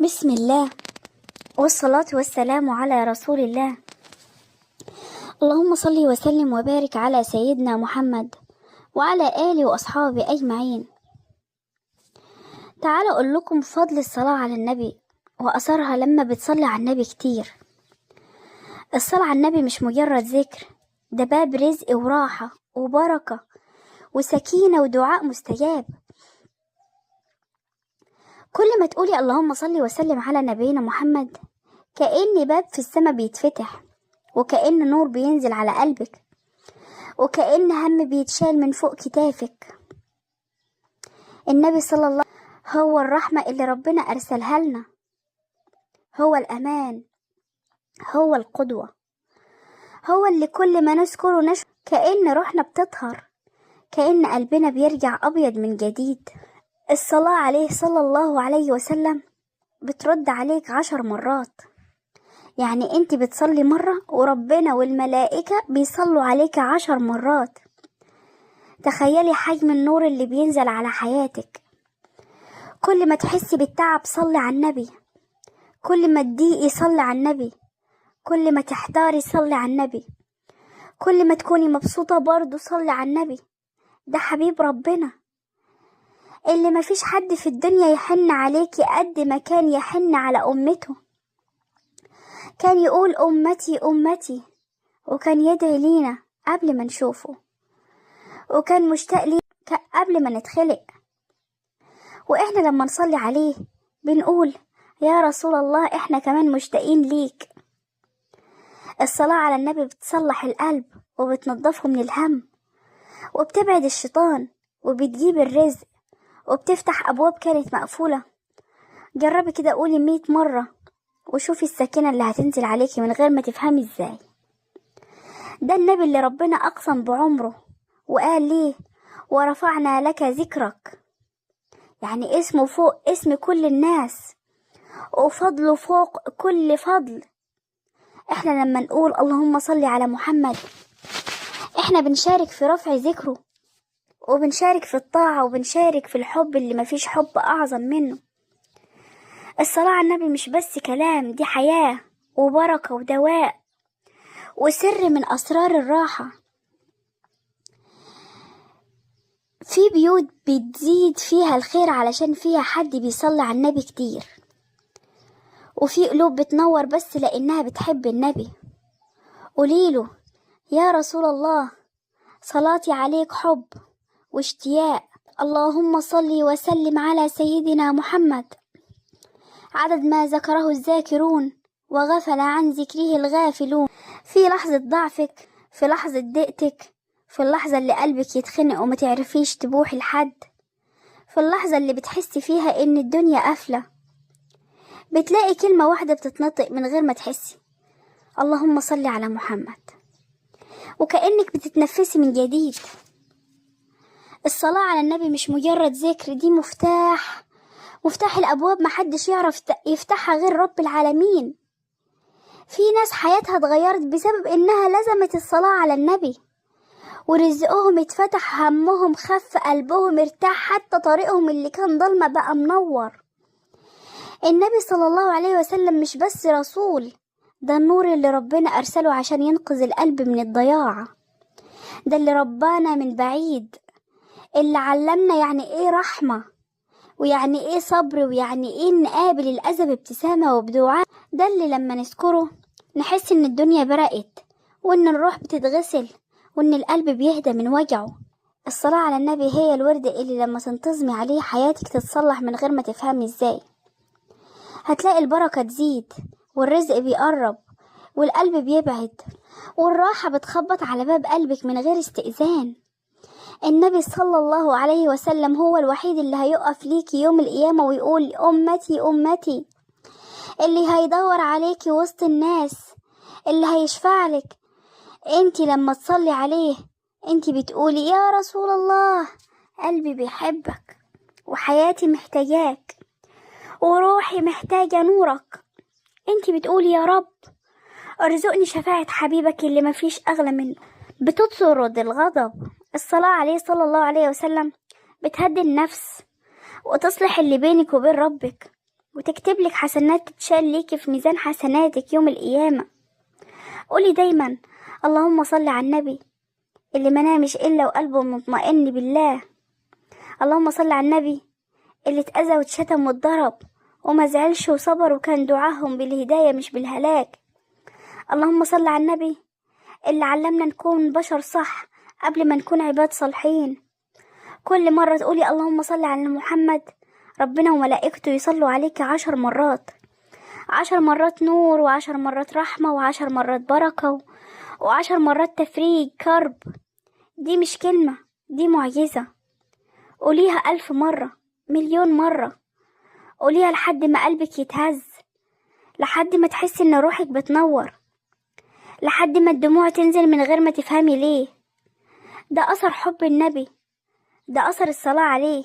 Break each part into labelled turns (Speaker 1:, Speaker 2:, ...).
Speaker 1: بسم الله والصلاة والسلام على رسول الله. اللهم صل وسلم وبارك على سيدنا محمد وعلى آله وأصحابه أجمعين. تعالوا أقول لكم فضل الصلاة على النبي وأثرها لما بتصلي على النبي كتير. الصلاة على النبي مش مجرد ذكر، ده باب رزق وراحة وبركة وسكينة ودعاء مستجاب. كل ما تقولي اللهم صل وسلم على نبينا محمد كأن باب في السماء بيتفتح، وكأن نور بينزل على قلبك، وكأن هم بيتشال من فوق كتافك. النبي صلى الله هو الرحمة اللي ربنا أرسلها لنا، هو الأمان، هو القدوة، هو اللي كل ما نذكره نشعر كأن روحنا بتطهر، كأن قلبنا بيرجع أبيض من جديد. الصلاة عليه صلى الله عليه وسلم بترد عليك 10 مرات، يعني انت بتصلي مرة وربنا والملائكة بيصلوا عليك 10 مرات. تخيلي حجم النور اللي بينزل على حياتك. كل ما تحسي بالتعب صلي على النبي، كل ما تضيقي صلي على النبي، كل ما تحتاري صلي على النبي، كل ما تكوني مبسوطة برضو صلي على النبي. ده حبيب ربنا اللي مفيش حد في الدنيا يحن عليكي قد ما كان يحن على أمته. كان يقول أمتي أمتي، وكان يدعي لينا قبل ما نشوفه، وكان مشتاق لينا قبل ما نتخلق. وإحنا لما نصلي عليه بنقول يا رسول الله إحنا كمان مشتاقين ليك. الصلاة على النبي بتصلح القلب وبتنظفه من الهم، وبتبعد الشيطان، وبتجيب الرزق، وبتفتح أبواب كانت مقفولة. جربي كده قولي 100 مرة وشوفي السكينة اللي هتنزل عليكي من غير ما تفهمي ازاي. ده النبي اللي ربنا أقسم بعمره وقال ليه ورفعنا لك ذكرك، يعني اسمه فوق اسم كل الناس وفضله فوق كل فضل. احنا لما نقول اللهم صل على محمد احنا بنشارك في رفع ذكره، وبنشارك في الطاعة، وبنشارك في الحب اللي مفيش حب أعظم منه. الصلاة على النبي مش بس كلام، دي حياة وبركة ودواء وسر من أسرار الراحة. في بيوت بتزيد فيها الخير علشان فيها حد بيصلي على النبي كتير، وفي قلوب بتنور بس لأنها بتحب النبي. قوليله يا رسول الله صلاتي عليك حب واشتياق، اللهم صل وسلم على سيدنا محمد عدد ما ذكره الذاكرون وغفل عن ذكره الغافلون. في لحظة ضعفك، في لحظة ضيقتك، في اللحظة اللي قلبك يتخنق وما تعرفيش تبوحي لحد، في اللحظة اللي بتحسي فيها ان الدنيا قافلة، بتلاقي كلمة واحدة بتتنطق من غير ما تحسي، اللهم صل على محمد، وكأنك بتتنفسي من جديد. الصلاة على النبي مش مجرد ذكر، دي مفتاح، مفتاح الأبواب محدش يعرف يفتحها غير رب العالمين. في ناس حياتها اتغيرت بسبب إنها لزمت الصلاة على النبي، ورزقهم اتفتح، همهم خف، قلبهم ارتاح، حتى طريقهم اللي كان ضلمة بقى منور. النبي صلى الله عليه وسلم مش بس رسول، ده النور اللي ربنا أرسله عشان ينقذ القلب من الضياع، ده اللي ربانا من بعيد، اللي علمنا يعني ايه رحمة، ويعني ايه صبر، ويعني ايه نقابل الأذى بابتسامة وبدعاء. ده اللي لما نذكره نحس ان الدنيا برقت، وان الروح بتتغسل، وان القلب بيهدى من وجعه. الصلاة على النبي هي الورد اللي لما تنتظمي عليه حياتك تتصلح من غير ما تفهمي ازاي. هتلاقي البركة تزيد، والرزق بيقرب، والقلب بيبعد، والراحة بتخبط على باب قلبك من غير استئذان. النبي صلى الله عليه وسلم هو الوحيد اللي هيقف ليكي يوم القيامة ويقول أمتي أمتي، اللي هيدور عليكي وسط الناس، اللي هيشفع لك. انتي لما تصلي عليه انتي بتقولي يا رسول الله قلبي بيحبك، وحياتي محتاجاك، وروحي محتاجة نورك. انتي بتقولي يا رب ارزقني شفاعة حبيبك اللي مفيش أغلى منه. بتطرد الغضب. الصلاة عليه صلى الله عليه وسلم بتهدي النفس وتصلح اللي بينك وبين ربك. وتكتب لك حسنات تتشال ليكي في ميزان حسناتك يوم القيامة. قولي دايما اللهم صل على النبي اللي ما نامش إلا وقلبه مطمئن بالله. اللهم صل على النبي اللي اتأذى واتشتم واتضرب وما زعلش وصبر، وكان دعاهم بالهداية مش بالهلاك. اللهم صل على النبي اللي علمنا نكون بشر صح قبل ما نكون عباد صالحين. كل مرة تقولي اللهم صل على محمد، ربنا وملائكته يصلوا عليك 10 مرات، 10 مرات نور، و10 مرات رحمة، و10 مرات بركة، و10 مرات تفريج كرب. دي مش كلمة، دي معجزة. قوليها 1000 مرة، 1,000,000 مرة، قوليها لحد ما قلبك يتهز، لحد ما تحسي ان روحك بتنور، لحد ما الدموع تنزل من غير ما تفهمي ليه. ده أثر حب النبي، ده أثر الصلاة عليه.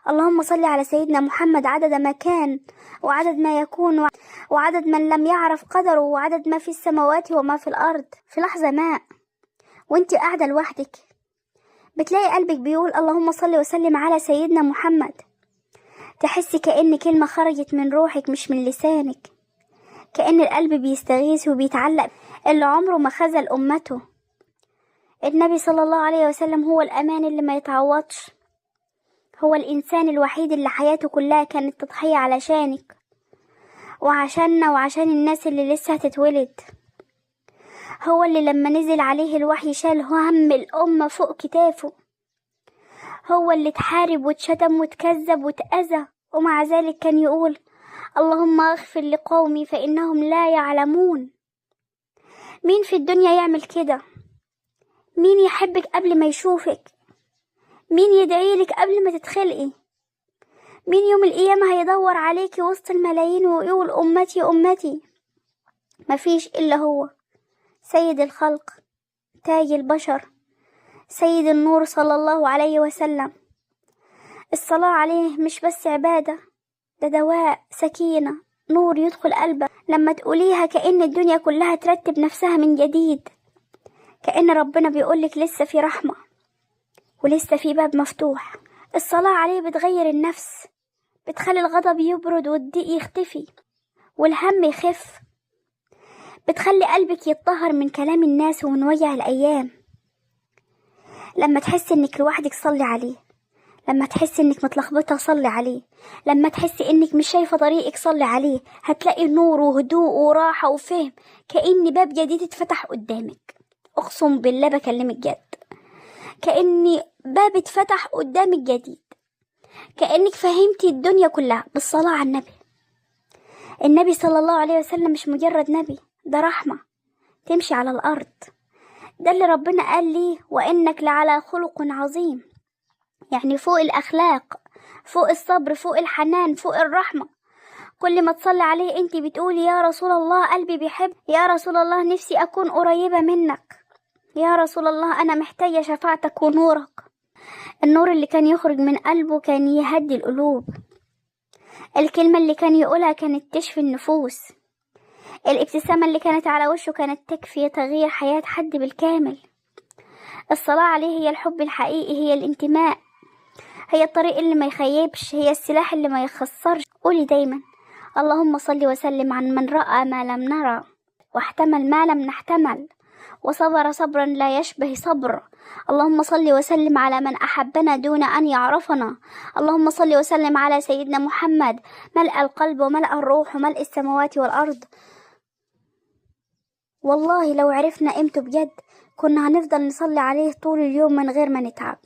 Speaker 1: اللهم صل على سيدنا محمد عدد ما كان وعدد ما يكون وعدد من لم يعرف قدره وعدد ما في السماوات وما في الأرض. في لحظة ما وانت قاعدة لوحدك بتلاقي قلبك بيقول اللهم صل وسلم على سيدنا محمد. تحسي كأن كلمة خرجت من روحك مش من لسانك، كأن القلب بيستغيث وبيتعلق اللي عمره ما خذل أمته. النبي صلى الله عليه وسلم هو الأمان اللي ما يتعوضش، هو الإنسان الوحيد اللي حياته كلها كانت تضحية علشانك وعشاننا وعشان الناس اللي لسه هتتولد. هو اللي لما نزل عليه الوحي شال هم الأمة فوق كتافه. هو اللي اتحارب واتشتم واتكذب واتأذى، ومع ذلك كان يقول اللهم اغفر لقومي فإنهم لا يعلمون. مين في الدنيا يعمل كده؟ مين يحبك قبل ما يشوفك؟ مين يدعيلك قبل ما تتخلقي؟ مين يوم القيامة هيدور عليكي وسط الملايين ويقول أمتي أمتي؟ مفيش إلا هو، سيد الخلق، تاج البشر، سيد النور صلى الله عليه وسلم. الصلاة عليه مش بس عبادة، ده دواء، سكينة، نور يدخل قلبك. لما تقوليها كأن الدنيا كلها ترتب نفسها من جديد، كأن ربنا بيقولك لسه في رحمة ولسه في باب مفتوح. الصلاة عليه بتغير النفس، بتخلي الغضب يبرد والضيق يختفي والهم يخف، بتخلي قلبك يتطهر من كلام الناس ومن وجع الأيام. لما تحس انك لوحدك صلي عليه، لما تحس انك متلخبطة صلي عليه، لما تحس انك مش شايفة طريقك صلي عليه. هتلاقي نور وهدوء وراحة وفهم، كأن باب جديد اتفتح قدامك. اقسم بالله بكلمك جد، كأن باب اتفتح قدامك جديد، كأنك فهمتي الدنيا كلها بالصلاة على النبي. النبي صلى الله عليه وسلم مش مجرد نبي، ده رحمة تمشي على الأرض. ده اللي ربنا قال ليه وإنك لعلى خلق عظيم، يعني فوق الأخلاق، فوق الصبر، فوق الحنان، فوق الرحمة. كل ما تصلي عليه انت بتقولي يا رسول الله قلبي بيحب، يا رسول الله نفسي أكون قريبة منك، يا رسول الله أنا محتاجة شفاعتك ونورك. النور اللي كان يخرج من قلبه كان يهدي القلوب، الكلمة اللي كان يقولها كانت تشفي النفوس، الابتسامة اللي كانت على وشه كانت تكفي تغيير حياة حد بالكامل. الصلاة عليه هي الحب الحقيقي، هي الانتماء، هي الطريق اللي ما يخيبش، هي السلاح اللي ما يخسرش. قولي دايما اللهم صل وسلم عن من رأى ما لم نرى، واحتمل ما لم نحتمل، وصبر صبرا لا يشبه صبر. اللهم صل وسلم على من أحبنا دون أن يعرفنا. اللهم صل وسلم على سيدنا محمد ملء القلب وملء الروح وملء السماوات والأرض. والله لو عرفنا قيمته بجد كنا هنفضل نصلي عليه طول اليوم من غير ما نتعب.